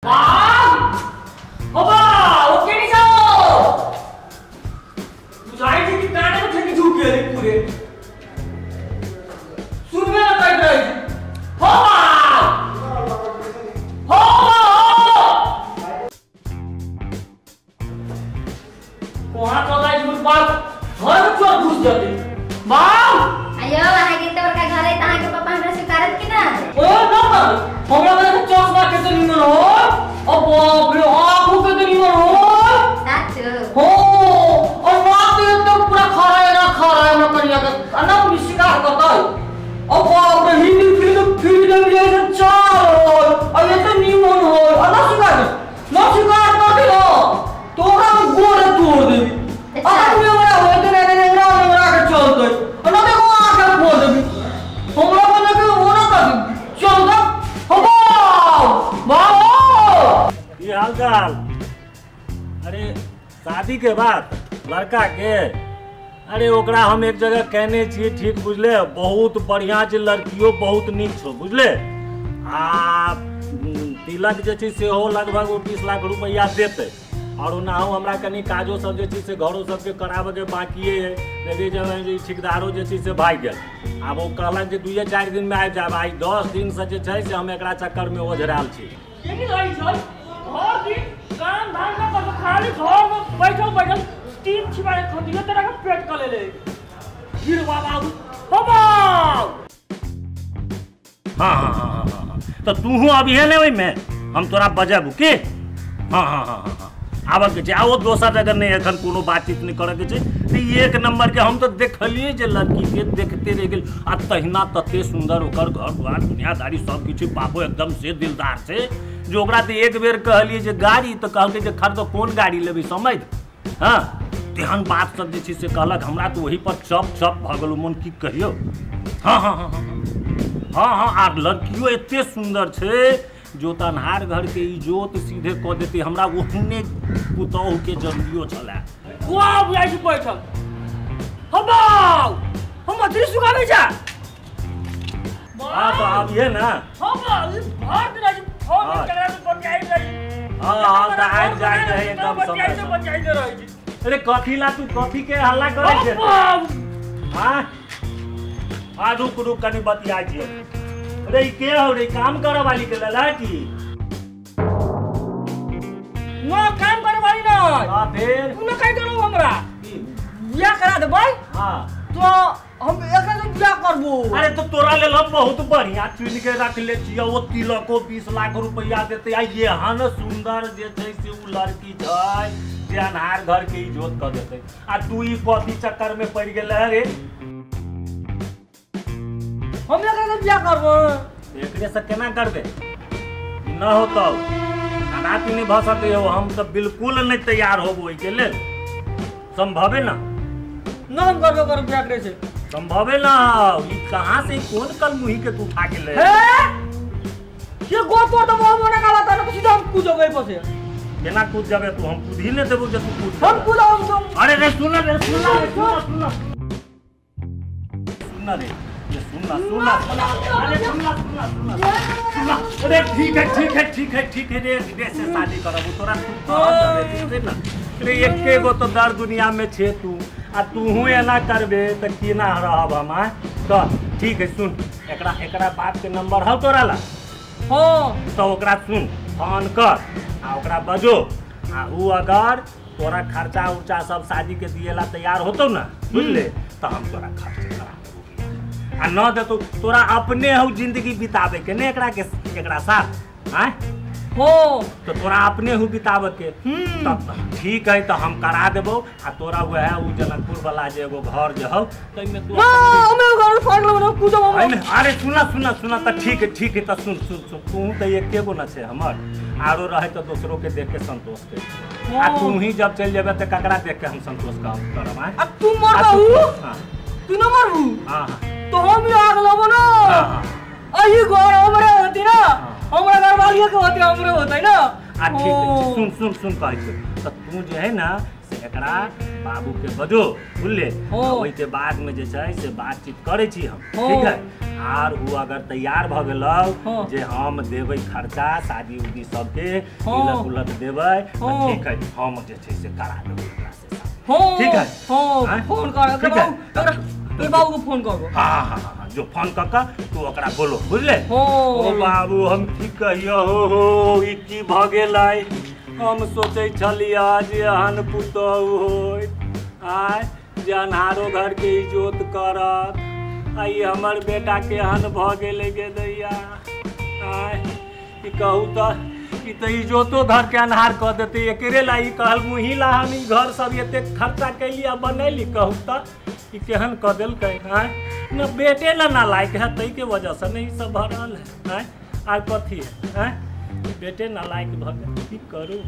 बाबा ओके नहीं जाओ बुझाई थी कि काने में ठेकी झुक गेली पूरे सुनबे ना कर रही हो बा हो बा कोहा चल जाई झूठ बात घर में चोर घुस जाते बाप आयो अहाँ के त बड़का घर है त अहाँ के पापा हमरा स्वीकारत कि ना ओ ना हमरा बड़ा चश्मा के तो निमन हो अब बाप रे आंखों के तो निमन हो साचो हो और बाप रे एकदम पूरा खा रहा है ना खा रहा है हमरा कनिया के ना स्वीकार करता है अब बाप रे हिंदी फिल्म फिल्म जैसे चाल हो और ये तो निमन हो और ना स्वीकार कर दे ना तोरा गोड़ तोड़ देबी अगर हमरा होते ना नेंगरा नेंगरा के चलते और ना देखो आंख फोड़ देबी हमरा बने के वो ना कर चल दा हो बाप की हाल चाल। अरे शादी के बाद लड़का के अरे ओकरा हम एक जगह कहने छियै ठीक बुझले बहुत बढ़िया छै लड़कियों बहुत नीक छौ बुझले आ तिलक जे छै सेहो लगभग 20 लाख रुपया देतै और ओनाहु हमरा कनि काजो सब जे छै से घरो सबके कराबे के बाकिए है देखै जे ठेकेदारो जे छै से भागि गेल आब ओ कहलक जे 2-4 दिन में आबि जायब आइ 10 दिन से जे छै से हम एकरा चक्कर में ओझरायल छी। हर दिन काम धाम ना कर खाली घर में बैठल बैठल तीन छिपाए खदियो तेरा के पेट क ले ले गिर बाबा हो बाप। हां हां हां हां तो तूहू अभी है ने ओइ में हम तोरा बजाबू के हां हां हां हां आबक के छै आ ओ दोसर जगह नहीं एखन कोनो बातचीत नहीं करे के छै त एक नंबर के हम तो देखलिए जे लड़की के देखते रह गेल आ तहिना तते सुंदर ओकर घर द्वार दुनियादारी सब किछु बाबो एकदम से दिलदार छै जो ओकरा तो एक बेर कहलिए जे गाड़ी तो कहलकै जे खर तो कोन गाड़ी लेबै समझ हाँ तेहन बात सब जे छै से कहलक हमरा तो वही पर चप चप भऽ गेल मन की कहियौ। हाँ हाँ हाँ हाँ हाँ आ लड़कियों एते सुंदर छै जो तनहार घर के इजोत सीधे कऽ देतै हमरा ओहने पुतोहु के जरूरियो छलै। वाह बुझाइ छी बैठल हम बाउ हम मछली सुखाबै जा हाँ तो आब ये ना हम ई भर दिन आज फोन ककरा से बतियाइ रही। हां हां त आबि जाय रहे एकदम समय बतियाइ रही छी। अरे कथी ला तू कथी के हल्ला करै छै हां आ रुक रुक कनि बतियाइ छियै। अरे ई के हो रे काम करे वाली के ललाटी ना काम करे वाली ना हां फिर तू ना कहि देलौ हमरा बियाह करा देबै। हां तो हम एकरा से बियाह करबो। अरे तो तोरा लेल हम बहुत बढ़िया चुन के रख ले छियै ओ तिलको 20 लाख रुपया देतै आ एहन सुंदर जे छै से उ लड़की छै जे अन्हार घर के इजोत क देतै आ तू ई कथी चक्कर में पड़ गेल रे। हम एकरा से बियाह करबो। एकरे से केना करबे न होतौ कदापि नहीं भऽ सकै हो हम तऽ बिल्कुल नहीं तैयार होबो ओहिके लेल संभवे ना ना हम करबो करब बियाह करे से संभवे ना ई कहां से कोन कलमुही के तू उठा के ले हे ये गोड़ तोड़ देबो हम ओना का बात ना सीधा हम कूद जबै पसे केना कूद जाबे तू हम कूद ही नहीं देबो जे तू कूद हम कूद हम अरे रे सुन रे सुन रे सुन सुन रे ये सुनना सुनना अरे सुनना सुनना सुनना अरे ठीक है ठीक है ठीक है ठीक है रे रे से शादी करब तोरा तू कह ना अरे एके गो तो दर दुनिया में छे तू आ तूहू एना करबे त केना रहब हम आ तो ठीक है सुन एकरा एकरा बाप के नंबर हौ तोरा ला हां तो ओकरा सुन फोन कर आ ओकरा बजो आ उ अगर तोरा खर्चा उर्चा सब शादी के दिएला तैयार होतौ ना बुझले तो हम तोरा खर्च करा आ न देतौ तोरा अपने हौ जिंदगी बितावे के ने एकरा के एकरा साथ आय हो तो तोरा अपने हु बितावे के तब ठीक है तो हम करा देबो आ तोरा वह उ जनकपुर वाला जे एगो घर जे हौ तइमे तू ना हमे घर फाड़ लेबो ना कूदब हम। अरे सुना सुना सुना त ठीक है ठीक है त सुन सुन सुन तू त एके गो न छै हमर आरो रहे त दोसरो के देख के संतोष के आ तू ही जब चल जेबे त ककरा देख के हम संतोष करब आय अब तू मरबू तू न मरबू हां तो हम आग लेबो ना अही घर हमरे होती ना हमरा घर वालियों के होते हमरे होते ना आ ठीक है, सुन सुन सुन कहै छी तऽ तू जे है ना से एकरा बाबू के बजो, बुझले? ओहि के बाद में जे छै से बातचीत करै छी हम, ठीक है? आर उ अगर तैयार भऽ गेलौ जे हम देबै खर्चा शादी उदी सबके, तिलक उलक देबै, तऽ ठीक है, हम जे छै से करा देबै एकरा से। ठीक है, फोन कर तोर बाबू को फोन कर। हाँ हाँ हाँ, जो फोन कर के तू ओकरा बोलो, बुझले? ओ बाबू हम की कहियो हो, ई की भऽ गेलै? हम सोचै छलियै जे एहन पुतहु होइत आय जे अन्हारो घर के इजोत करत, आ ई हमर बेटा केहन भऽ गेलै गे दैया। आय ई कहू तऽ ई तऽ इजोतो घर के अन्हार कऽ देतै। एकरे ला ई कहल मुही ला हम ई घर सब एते खर्चा कैली आ बनैली, कहू तऽ ई केहन कऽ देलकै? आय न बेटे ला ना लायक है, ताहिके वजहसँ ने ई सब भऽ रहल है। आय आर कथी है? आय बेटे ना लायक भऽ गेल, की करू?